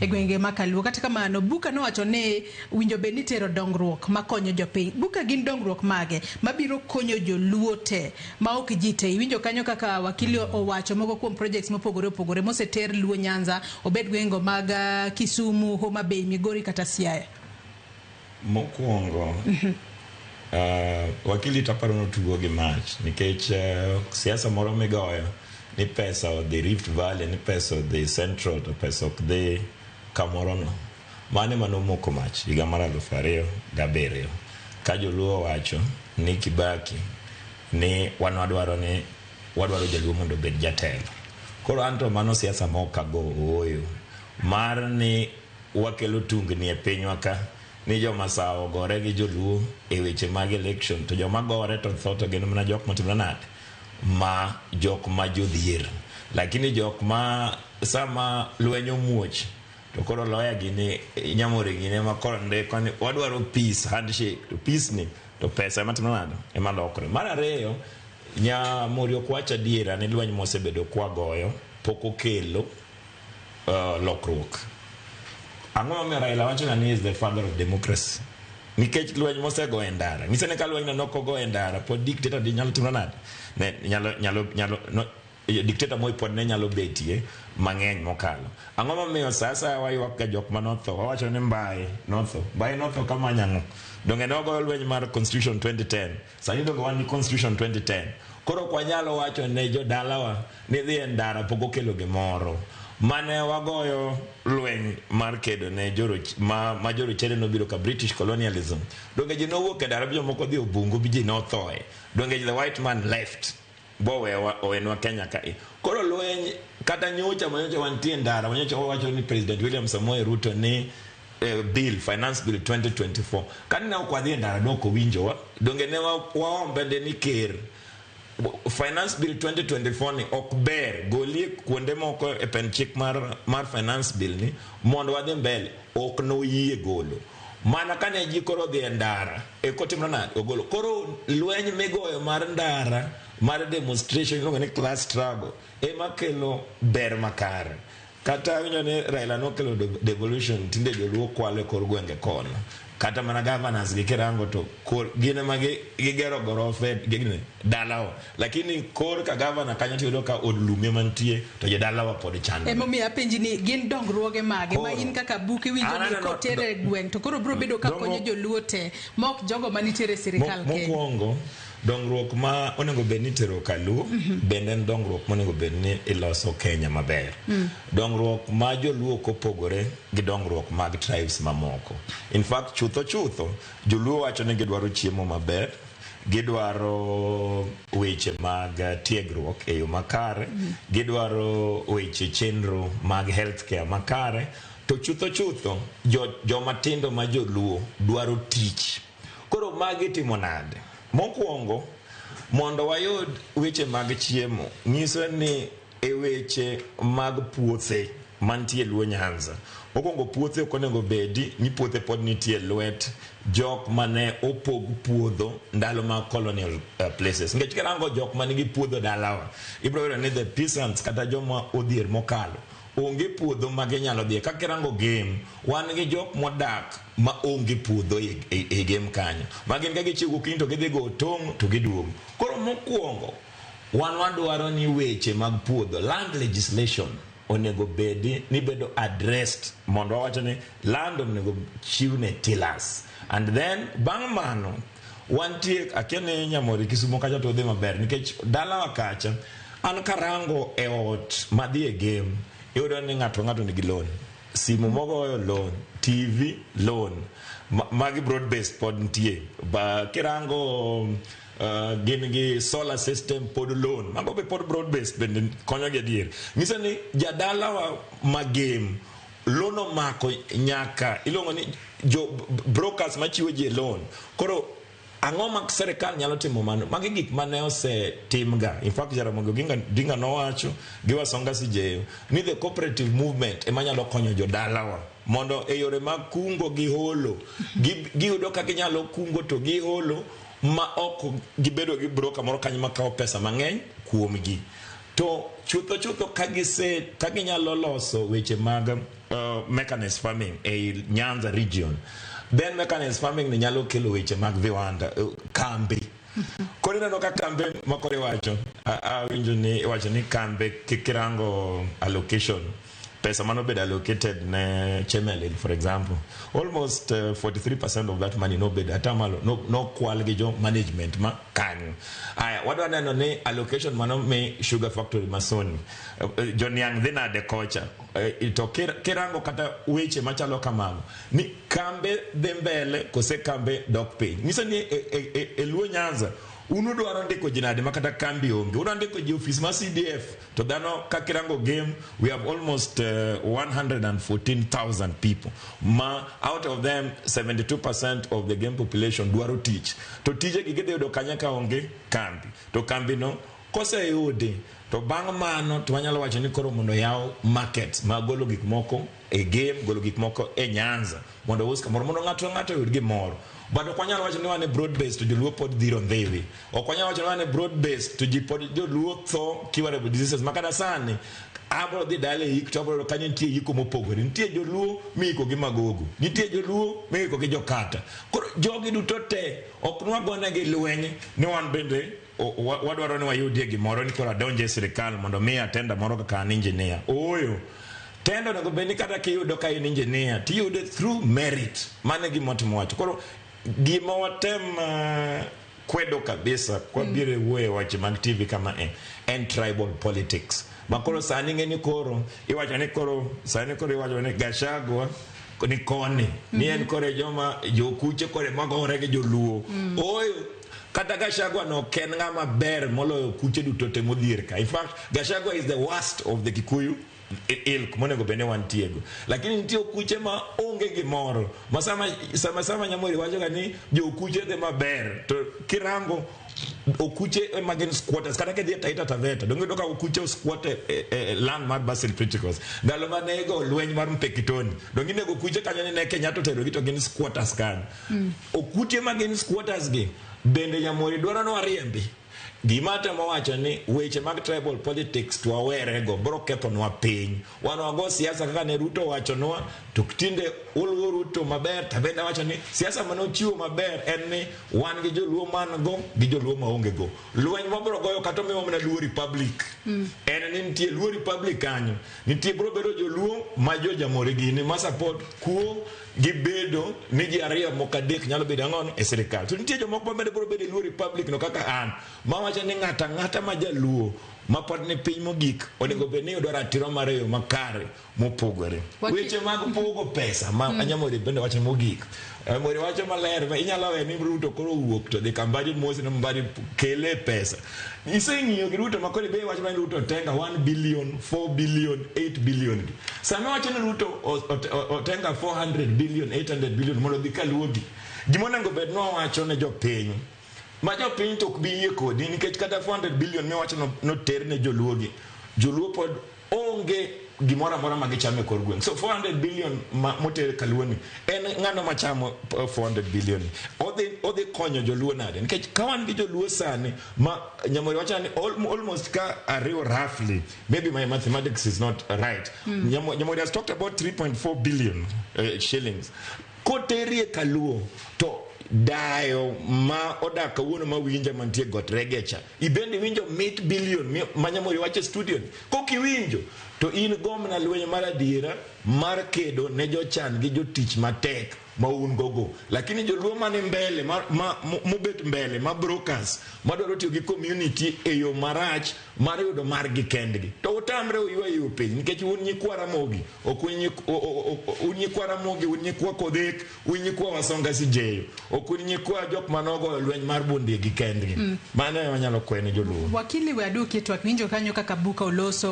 e gwenge ma Kaluo. Kata kamano, Buka nowacho ni winjo bed ni tero dongruok makonyo jopiny. Buka gin dongruok mage mabiro konyo joluo te ma ok ji te? Iwinjo kanyo kaka wakili owacho moko kuom projects mopogore opogore moseter Luo Nyanza, obed gwenge mag Kisumu, Homa Bay, Migori kata Siaya. Mokwongo, wakili taparo notugo gi mach nikech siasa moro migoyo ni pesa odhi Rift Valley, ni pesa odhi Central to pesa ok dhi kamoro no. Mano ema nomoko mach higa mar 2007 ka joluo owacho ni Kibaki ni wan wadwaro ni wadwaro jaluo mondo obed jatelo. Koro anto mano siasa ma ok ago ooyo mar ni wakelo tungni e pinywa ka ni jomasawa ogore gi joluo e weche mag election to joma gore to tho to gin mana jok matimre nade ma jok ma jodhier, lakini jok ma sama lweny omuoch to koro lawyer gini Nyamori gini ema koro ndiko ni wadwaro peace handshake, to peace ni to pesa ema timo nade ema lokre. Mar ariyo, Nyamori ok wach adiera ni lweny mosebedo kwagoyo pok okelo lokruok. Ang'o momiyo Raila wacho ga ni is the father of democracy? Nikech lweny mosego e ndara. Nyiso ni ka lweny no nok ogo e ndara, pod dictator di nyalo timo nade? Ne nyalo nyalo nyalo no, dictator Moi pod ne nyalo betie mang'eny mokalo. Ang'o momiyo sa asaya waywak ga jok manotho, wawacho ni Mbae notho. Mbae notho kamanya ang'o? Donge ne wagoyo lweny mar Constitution 2010? Sani donge wan gi Constitution 2010? Koro ok wanyalo wacho ne jodalawa ni dhi e ndara pok okelo gimoro. Mane wagoyo lweny mar kedo ne joroch, ma jorochere nobiro ka British colonialism. Donge ji nowuok e ndara bi jomoko dhi obungu bi ji nothoe. Donge the white man left bowewa owenwa Kenya ka e. Koro lweny kata nyocha manyocha wantie ndara manyocha wawacho ni President William Samoei Ruto ni bill finance bill 2024 kane ne ok wadhi e ndara ne ok owinjowa. Donge ne waombe de ni ker finance bill 2024 ni ok ber golie kuonde moko e pen chik mar finance bill ni mondo wadhi mbele, ok noyie golo. Mana kane ji koro odhi e ndara e kotimre nade ogolo. Koro lweny migoyo mar ndara mar demonstration iluongo ni class struggle ema kelo ber makare. Kata awinjo ni Raila nokelo devolution, tinde joluo kwalo e kor gwenge kono. Kata mana governors gi kirango to kor, gin ema gigero gorofe gine dalawa, lakini kor ka governor kanyo tiyudo ka od lum ema nitie to jodalawa pod chandore. Emomiyo apenji ni gin dongruoge mage ma in kaka buk iwinjo ni kotere e gweng' to koro biro bedo ka konyo joluo te ma ok jogo manitiere e sirikal kende. Mokwongo, dongruok ma onego bed ni itero kaluo bende en dongruok monego bed ni iloso Kenya maber. Dongruok ma joluo ok opogore gi dongruok mag tribes mamoko. In fact, chutho chutho, joluo wacho ni gidwaro chiemo maber, gidwaro weche mag tiegruok e yo makare, gidwaro weche chenro mag healthcare makare, to chutho chutho joma tindo ma joluo dwaro tich. Koro magi timo nade? Mokwongo, mondo wayud weche mag chiemo, nyiso ni e weche mag puothe mantie Luo Nyanza. Mokwongo puothe ok onego bedi ni puothe pod nitie lwet jok mane opog puodho ndalo mag colonial places. Nikech kirango jok manigi puodho dalawa, ibiro yudo ni the peasants kata joma odhier mokalo onge puodho ma ginyalo dhiye. Kaka kirango Gem, wan gi jok modak ma onge puodho e Gem kanyo. Ma gin ka gichiew gokinyi to gidhi go tong' to giduogo. Koro mokwongo, wan wadwaro ni weche mag puodho, land legislation, onego bedi ni bedo addressed mondo wawacho ni land onego chiw ne tillers. And then bang' mano, wantie, akia ni Nyamori Kisumo kacha to odhi maber nikech dalawa kacha an karango e ot madhi e Gem, iyudo ni ng'ato ng'ato nigi loan. Simu mogoyo loan, TV loan, magi broad based pod nitie. Ba kirango gin gi solar system pod loan, mago be pod broad based bende konyo gi adier. Nyiso ni jadalawa ma Gem loan omako nyaka iluongo ni jo brokers machiwo ji loan. Koro ang'o ma serikal nyalo timo mano? Magi gik mane osetimga. In fact, Jaramogi Oginga Odinga nowacho gi Wasonga Sijeyo ni the cooperative movement ema nyalo konyo jodalawa mondo e yore mag kungo gi holo giyudo ka ginyalo kungo to giholo ma ok gibedo gi broker moro kanyo makawo pesa mang'eny kuomgi. To chutho chutho ka ginyalo loso weche mag mechanized farming e Nyanza region, then mechanized farming ni nyalo kelo weche mag viwanda, kambi. Koro ineno ka kambe makoro iwacho, awinjo ni iwacho ni kambe kirango allocation, pesa manobedo allocated ne Chemelil, for example, almost 43% of that money nobedo atamalo nokwal gi jo management ma kanyo. Aya, wadwa neno ni allocation mano mi sugar factory masoni, joniang' dhi nade kocha? To kirango kata weche machalo kamago ni kambe dhi mbele kose kambe dok piny, nyiso ni e Luo Nyanza un udwaro ndiko ji nade ma kata kambi onge? Udwa ndiko ji ofis mar CDF to dhano kakirango game, we have almost 114,000 people ma out of them 72% of the game population dwaro tich, to tije gi gidhi yudo kanye ka onge kambi? To kambi no koseyudi to bang' mano to wanyalo wacho ni koro mondo yaw market ma golo gik moko e game, golo gik moko e Nyanza mondo us kamoro mondo ng'ato ng'ato oyud gimoro. But ok wanyal wacho ni wan e broad based to joluo pod dhiro ndhiwi. Ok wanyal wacho ni wan e broad based to ji pod joluo tho curable diseases ma kata sani abro dhi dala e yik to abro yudo kanyo nitie yiko mopogore. Nitie joluo miiko gi Magogo, nitie joluo miiko gi Jokata. Koro jogi duto te ok nwagonegi lweny ni wan bende wadwaro ni wayudie gimoro ni koro adonje e sirikal mondo miya tender moro kaka an engineer. Ooyo, tender onego bed ni kata kiyudo ka in engineer tiyude through merit. Mano e gima watimo wacho. Koro gima watem kwedo kabisa kwabiro e wuoyo e weche mag TV kama e en tribal politics ma koro sani ng'e ni koro iwacho ni koro sani koro iwacho ni Gachagua ni koni ni en kore joma jokuche kore magore gi joluo. Ooyo, kata Gachagua no ok en ng'ama ber moloyo kuche duto te modhier ka. In fact, Gachagua is the worst of the Kikuyu ilk monego bed ni wantiego, lakini nitie okuche ma onge gimoro ma sama Nyamori wacho ga ni jokuche dhi maber, to kirango okuche ema gin squatters. Kata kidhi e Taita Taveta, donge iyudo ka okuche squat e land mar Basil Criticals ndalo mane igo lweny mar Mpekitoni? Donge inego okuche kanyo ni ne Kenyatta oterogi to gin squatters kanyo? Okuche ma gin squatters gi bende Nyamori dwaro ni wariembi. Gima atemo wacho ni weche mag tribal politics to wawerego, bro kethonwa piny. Wan wago siasa kaka ne Ruto owachonwa, to tinde uluwo Ruto maber. To bende awacho ni siasa mane ochiwo maber en ni wan gi joluo man go gi joluo maonge go. Lweny mabro goyo kata omiwa mana Luo Republic en ni nitie Luo Republic kanyo, nitie bro bedo joluo ma jo Jamhuri gini ma support kuo gi bedo ni ji ariyo moko adek nyalo bedo ang'ono e sirikal, to nitie jomoko ma bende bro bedo e Luo Republic no kaka an mawacho ni ng'ato ang'ata ma jaluo ma pod ni piny mogik onego bed ni yudo ratiro mare e yo makare mopogore. Weche mag pogo pesa ma Anyamori bende wacho mogik. Anyamori wacho maler ma inyalo we ni Ruto koro owuok to dhi Kambadi mos ni Mbadi kele pesa. Iseng'iyo gi Ruto ma koro ibe iwacho ni Ruto otenga 1 billion, 4 billion, 8 billion gi. Sama iwacho ni Ruto otenga 400 billion, 800 billion mondo odhi kaluogi. Gima onego bed ni wawacho ne jopiny ma jopiny to ok bi yie kodi nikech kata 400 billion miwacho no noter ne joluogi, joluo pod onge gimoro amora ma gichamo e kor gweng'. So 400 billion ma moter kaluo ni en ng'ano machamo 400 billion ni odhi konyo joluo nade? Nikech ka wan gi joluo sani ma Nyamori wacho ni almost ka ariwo roughly, maybe my mathematics is not right, Nyamori has talked about 3.4 billion shillings koterie kaluo to dayo ma odak kawuono ma winja mantie got regecha ibende iwinjo mit billion ma Nyamori wacho e studio ni kok iwinjo to in gomna lweny mar adiera mar kedo ne jochan gi jotich matek ma un gogo, lakini joluo mani mbele mobet mbele ma brokers madwaro tiyo gi community e yo marach mar yudo margi kendgi to utamre uywa yo piny nikech un nyikwa Ramogi, ok un un nyikwa Ramogi, un nyikwa Kodhek, un nyikwa Wasonga Sijeyo, ok un nyikwa jok manogoyo lweny mar bundegi kendgi. Mano ema anyalo kwayo ne joluo. Wakili, we aduoki e twak. Winjo kanyo kaka Buka oloso.